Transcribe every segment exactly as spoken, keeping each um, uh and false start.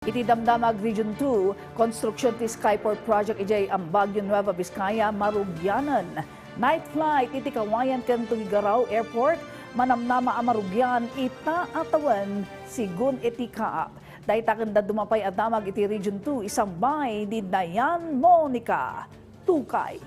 Iti Damdamag Region two, konstruksyon ti Skyport Project idiay Baguio, Nueva Vizcaya, marugianen. Night flight iti Cauayan ken Tuguegarao Airport, manamnama a marugian ita a tawen, sigun iti Kaab. Dayta ken dadduma pay a damag iti Region two, isangbay ni Dayan Monica Tukay.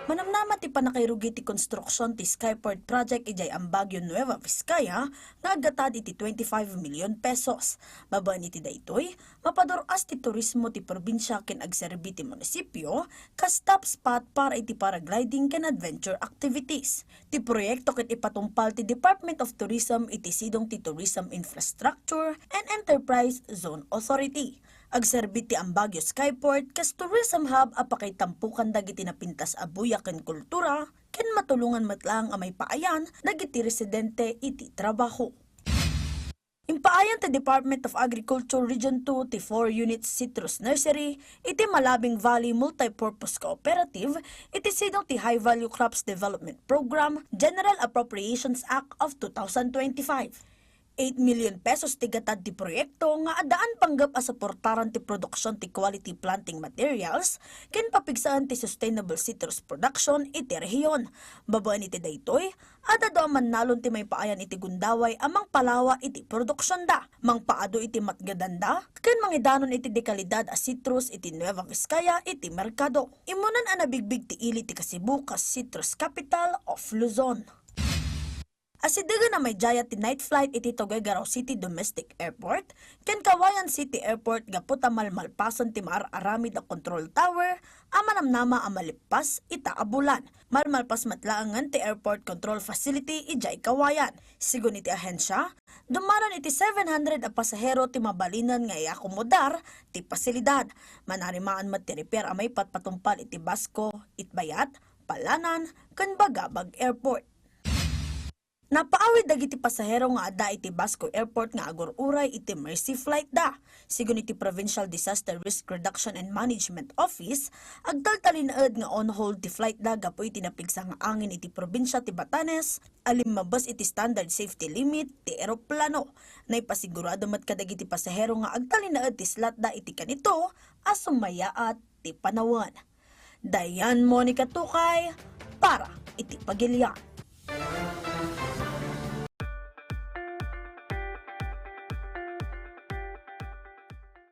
Manamnama ti pannakairugi ti konstruksyon ti Skyport Project idiay Baguio, Nueva Vizcaya nga aggatad iti twenty-five million pesos. Babaen iti daytoy, mapadur-as ti turismo ti probinsia ken agserbi ti munisipio kas stop spot para iti paragliding ken adventure activities. Ti proyekto ket ipatungpal ti Department of Tourism iti sidong ti Tourism Infrastructure and Enterprise Zone Authority. Agserbi ti Baguio Skyport kas tourism hub a pakaitampokan dagiti napintas a buya ken kultura, ken matulongan met laeng a maipaayan dagiti residente iti trabaho. Impaayan ti Department of Agriculture Region two ti four units citrus nursery iti Malabing Valley Multipurpose Cooperative iti sidong ti High Value Crops Development Program, General Appropriations Act of two thousand twenty-five. Eight million pesos ti gatad ti proyekto nga addaan panggep a suportaran ti produksyon ti quality planting materials ken papigsaen ti sustainable citrus production iti rehiyon. Babaen iti daytoy, adda dua a mannalon ti maipaayan iti gundaway a mangpalawa iti produksionda, mangpaadu iti matgedanda, ken mangidanon iti dekalidad a citrus iti Nueva Vizcaya iti merkado. Immunan a nabigbig ti ili ti Kasibu kas Citrus Capital of Luzon. Asidegen a maidiayat ti night flight iti Tuguegarao City Domestic Airport ken Cauayan City Airport gapu ta malmalpasen ti maar-aramid a control tower a manamnama a malippas ita a bulan. Malmalpas met laengen ti airport control facility idiay Cauayan. Sigun iti ahensia, dumaron iti seven hundred a pasahero ti mabalinen nga iakomodar ti pasilidad. Manarimaan met ti repair a maipatpatungpal iti Basco, Itbayat, Palanan, ken Bagabag Airport. Napaawid dagiti pasahero nga adda iti Basco Airport nga agur-uray iti emergency flight da. Sigun iti Provincial Disaster Risk Reduction and Management Office, agtaltalinaed nga on hold ti flight da gapu iti napigsa nga angin iti probinsia ti Batanes a limmabes iti standard safety limit ti eroplano. Naipasigurado met kadagiti pasahero nga agtalinaed ti slot da iti kanito a sumayaat ti panawen. Dayan Monica Tukay para iti Pagilian.